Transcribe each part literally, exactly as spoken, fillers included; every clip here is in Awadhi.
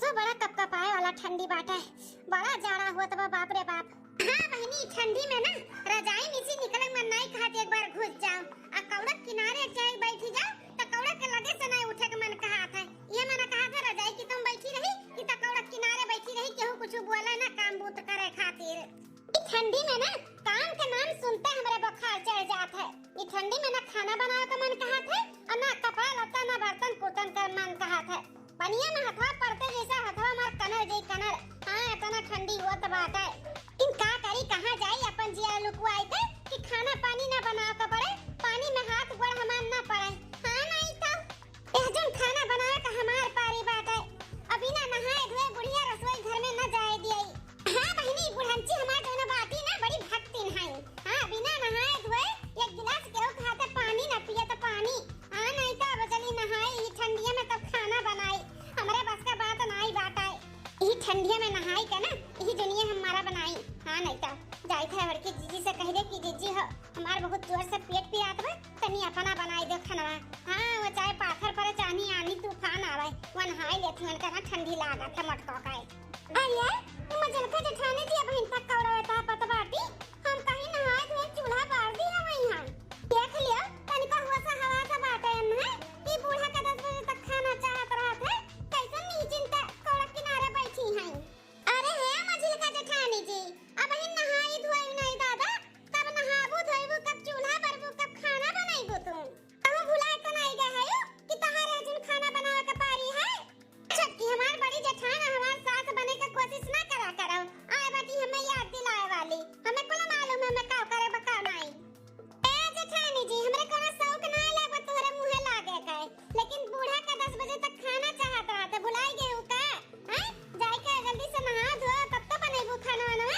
तो बड़ा कपकपाए वाला ठंडी बाटे, बड़ा जाड़ा होत बा, बाप रे बाप। हाँ बहिनी, ठंडी में ना रजाई में से निकले मन नाई कहत, एक बार घुस जाओ। आ कौड़ा किनारे जाए बैठी जाओ, त कौड़ा के लगे से नाई उठे के मन कहत है। ये मन कहत है रजाई की तुम बैठी रही कि त कौड़ा किनारे बैठी रही, केहू कुछ बोले ना काम बूत करे खातिर। ई ठंडी में ना काम के नाम सुनते हमरे बुखार चढ़ जात है। ई ठंडी में ना खाना बनावे का मन कहत है और ना कपड़ा लत्ता, ना बर्तन कुर्तन कर मन कहत है। पनिया में हथवा पड़ते जैसे हथवा मार कनर जई कनर। हाँ, इतना ठंडी होत बाटे। इन का करी, कहाँ जाई, अपन जिया लुकुआई के कि खाना पानी ना बनावे का पड़े, पानी में हाथ गोड़ हमार ना पड़े। हाँ, नहीं तो। एह जन खाना बनावे का हमार पारी बाटे। अभी ना नहाए धोए बुढ़िया रसोई घर में न जाए दियाई। हाँ बहिनी, बुढ़ंची हमार जौन बाटी ना बड़ी भक्तिन है। हाँ, बिना नहाए धोए एक गिलास केहू के हाथे पानी न पिए त पानी। हाँ, नहीं तो अब चली नहाए ई ठंडिया में तब खाना बनाई। हमरे बस का बात नाई बाटे। ई ठंडिया में नहाई के ना, ई दुनिया हमारा बनाई। हाँ, नहीं तो जाई थे बड़की जीजी से कह दे कि जीजी हो, हमार बहुत जोर से पेट पिरात बा, तनी अपना बनाई दे खनवा। हाँ, वो चाहे पाथर परे, चाहे आनी तूफान आवे, वो नहाई लेत हुअन का ना ठंडी लागत है मटको का। अरे, ई मजलका जेठानी जी अबहिन तक कौड़ा बेटा पत बाटी, हम कहीं नहाए धोए चूल्हा बार दी हम यहाँ। देख लियो, तनिका होश हवास बाटे एन्हे, ई बूढ़ा के दस बजे तक खाना चाहत रहत है, कैसन नीचिन त कौड़ा किनारे बैठी हैं। अरे हे मझिलका जेठानी जी, अबहिन नहाई धोई नहीं दादा, कब नहाबू धोईबू, कब चूल्हा बरबू, कब खाना बनैबू तू? कहूँ भुलाए तो नहीं गए है कि तहारे हजून खाना बनावे के पारी है? छोटकी हमार बड़ी जेठान हमार सास बने के कोशिश ना करा करो। आए बाटी हमें याद दिलाए वाली, हमें कुल मालूम है हमें का करे बा का नहीं। ए जेठानी जी, हमरे कोनो शौक ना लागत तोहरे मुँहे लागे के, लेकिन बूढ़ा का दस बजे तक खाना चाहत रहत, भुलाई गए हो का? हैं? जाए के जल्दी से नहा धो, तब तो बनेबू खाना वाना।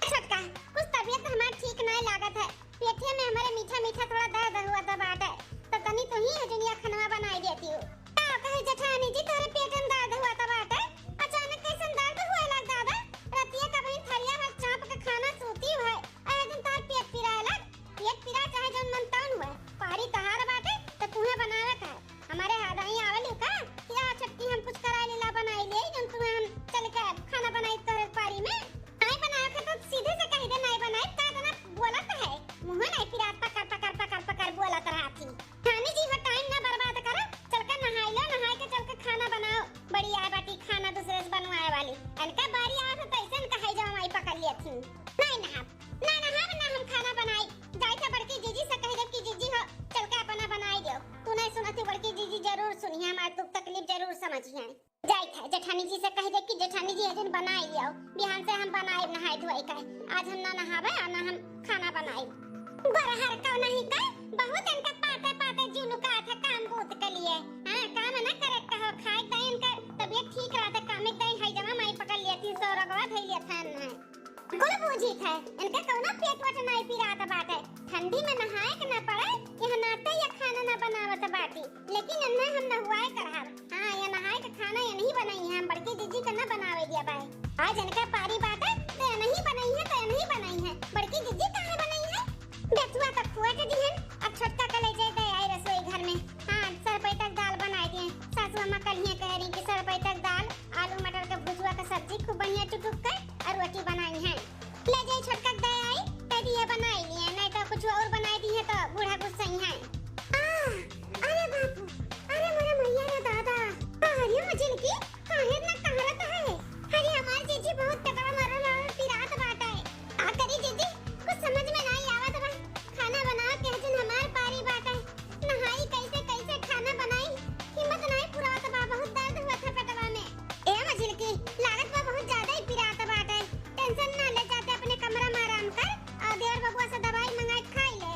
छोटका, कुछ तबीयत हमार ठीक नहीं लागत है, पेटे में हमारे मीठा मीठा थोड़ा दर्द हुआ था बाटे, तो तनी तू ही हजनिया खनवा बनाई देती हो। का कहे जेठानी जी, तोहरे पेट में दर्द हुआ था बाटे? अचानक कैसन दर्द हुए लग दादा? रतिया का बहिन थरिया भर चाप के खाना सूती हुए, आए दिन तार पेट पिराए लग। पेट पिरा चाहे जौन मन तौन हुए, पारी तहार बाटे, तो तुहे बनावे का है। हमारे हाथ आई आवे लियो का कि आ छोटकी हम कुछ कराए लेला बनाई ले, जौन तुम्हें हम चल के खाना बनाई तोहरे पारी में। नहीं बनावे के तो सीधे से कह दे, नहीं बनाई, का जना बोलत है, मुँह नहीं पिरात, पकर, पकर, पकर, पकर बोलत रहती। रानी जी हो टाइम ना बर्बाद करो, चल के नहाई लो, नहाई के चल के खाना बनाओ। बड़ी आए बाटी खाना दूसरे से बनवाए वाली। इनका बारी आवे तो ऐसे इनका है जब हमारी पकड़ लिया थी। नहीं नहाब, ना नहाब, ना हम खाना बनाई। जाई था बड़की जीजी से कह दे कि जीजी हो, चल के अपना बनाई दो। तू नहीं सुनत ही बड़की जीजी जरूर सुनिए, हमार दुख तकलीफ जरूर समझिए। जाई था जेठानी जी से कह दे कि जेठानी जी हजून बनाई लियो, बिहान से हम बनाई नहाई धोई का। आज हम ना नहावे और ना हम खाना बनाई। बरहर का नहीं का, बहुत इनका पाते पाते जीव लुकात है काम बूत के लिए। हाँ, काम ना करे कहो, खाए दे इनका तबीयत ठीक रहता, काम एक दे है जमा माई पकड़ लिया, तीन सौ रगवा धई लिया था ना। कुल बूझी थे, इनके कौनो पेट वट नाई पिरात बाटे। ठंडी में नहाए के ना पड़े, यहाँ नाते या खाना ना बनावत बाटी, लेकिन इन्हें हम नहुआए करहब। हाँ, ये नहाए के खाना ये नहीं बनाई है, हम बड़की जीजी के ना बनावे दिया बाए। आज इनका पारी बाटे, तो ये नहीं बनाई है, तो ये नहीं बनाई है। बड़की जीजी काहे बनाई है? बेचुआ तो खुआ के दिहन, अब छोटका के ले जाए दे आई रसोई घर में। हाँ, सरपैतक दाल बनाई दिए। सासू अम्मा कल ही कह रही कि सरपैतक दाल, आलू मटर के भुजुआ के सब्जी खूब बढ़िया चुटुक के और रोटी बनाई है। ले जाई छोटका के दे आई, कह दिए बनाई लिए, नहीं तो कुछ और बनाई दी है तो बूढ़ा गुस्सा ही है। आ, अरे बापू, अरे मोरे मैया रे दादा, अरे मजिलकी, काहे इतना कहरत है? अरे हमार जीजी बहुत पेटवा मरल और पिरात बाटे। का करी जीजी, कुछ समझ में नहीं आवत बा। खाना बनावे के हजून हमार पारी बाटे। नहाई कैसे, कैसे खाना बनाई? हिम्मत नहीं पुरात बा, बहुत दर्द हुआ था पेटवा में। ए मझिलकी, लागत बा बहुत ज्यादा ही पिरात बाटे। टेंशन ना ले, जाते अपने कमरा में आराम कर और देवर बबुआ से दवाई मंगाई खाई ले।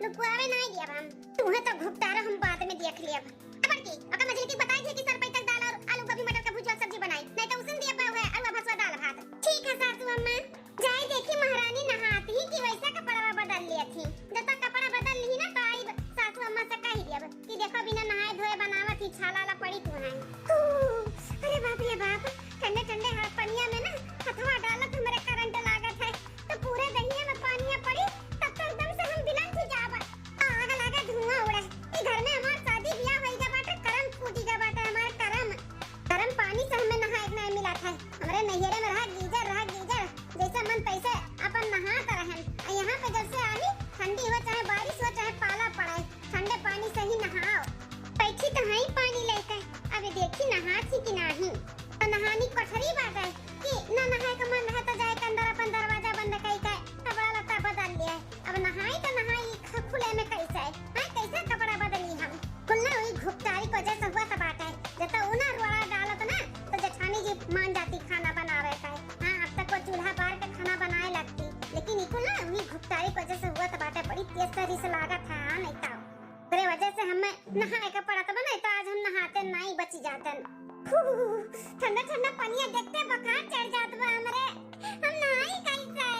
तो पुआवे नहीं दिया हम। तुम्हें तो घुपटारा हम बाद में देख लिया। अब की, ओका मझिलकी बताई थी कि सरपई तक दाल और आलू गोभी मटर का भुजिया सब्जी बनाई, नहीं तो उसन दिया पावे है अरुआ भसवा दाल भात। ठीक है सासू अम्मा, जाई देखी महारानी नहात ही कि वैसा कपड़ा बदल लिया थी। जब तक कपड़ा बदल ली ना तो आई सासू अम्मा से कही दिया कि देखो बिना नहाए धोए बनावत ही छाला ला पड़ी तू है। हू, अरे बाप रे बाप, ठंडे ठंडे हाथ पनिया में ना हथवा डालत हमरे करंट लागत है, तो पूरे दहिया में पानिया पड़ी तब तो एकदम से हम बिलंग थी जाब। आग लागे धुआं उड़े, ई घर में हमार शादी ब्याह होई गा बाटे, करम फूटी गा बाटे हमार करम। गरम पानी से हमें नहाए के नहीं मिला था। हमरे नैहरे में रहा गीजर, रहा गीजर, जैसे मन तैसे अपन नहात रहन। आ यहाँ पे जब से आई, ठंडी हो चाहे बारिश हो चाहे पाला पड़े, ठंडे पानी से ही नहाओ। बैठी तो है पानी लेके, अब देखी नहात ही कि नाही। तो नहानी कोठरी बाटे कि ना नहाए का मन रहे तो जाए के अंदर अपन दरवाजा बंद कई के कपड़ा लत्ता बदल लिया। अब नहाई तो नहाई ख-, खुले में कैसे? हाँ, कैसे कपड़ा बदली हम? कुल ना वही घुपटारी को जैसे हुआ तो बाटे। जब तो उना रोड़ा डालत ना, तो जेठानी जी मान जाती खाना बनावे का। हाँ, अब तक वो चूल्हा बार के खाना बनाए लगती, लेकिन इको ना वही घुपटारी को जैसे हुआ तो बाटे, बड़ी तेज तरी से लागत है। हाँ, नहीं तो ओकरे वजह से हमें नहाए के पड़त बा, नहीं तो आज हम नहाते नहीं बची जातन। हू, ठंडा ठंडा पनिया देखते बुखार चढ़ जात बा हमरे। हम नहाई कैसे?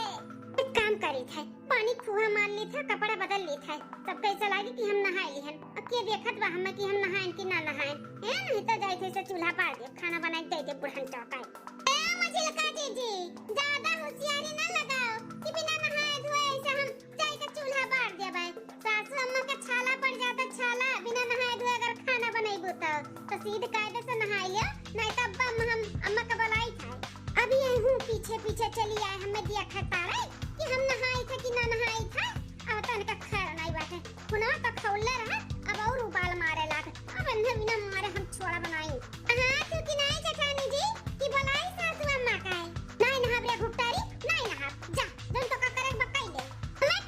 एक काम करी थे, पानी फुहा मार ली थे, कपड़ा बदल ली थे, सब कैसे लागी कि हम नहाए लिहन। अब के देखत बा हमें कि हम नहाएन कि ना नहाएन? ए, नहीं तो जाए थे से चूल्हा बार दे, खाना बनाए दे दे बुढ़न चौकाई। ए मझिलका जीजी, ज्यादा होशियारी ना लगाओ कि बिना नहाए धोए ऐसे हम जाए के चूल्हा बार देबै। सासू अम्मा के छाला पड़ जाता, छाला, बिना नहाए धोए अगर खाना बनैबू तो, तो सीध कायदे से नहाई लियो, नहीं तो अब्बा हम, हम अम्मा के बुलाई था। अभी यही हूँ पीछे पीछे चली आए, हमें दिया खतारे कि हम नहाई थे कि ना नहाई थे। अब तो इनका खैर नहीं बाटे, हुनवा तो खौले रहे, अब और उबाल मारे लाग। अब इन्हें बिना मारे हम छोड़ा बनाई। हाँ, क्योंकि नहीं जेठानी जी कि बुलाई सासू अम्मा का है। नहीं नहाब रे घुपटारी, नहीं नहाब। जा, जौन तो का करे बकाई ले। हमें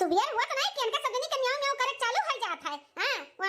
बियर हुआ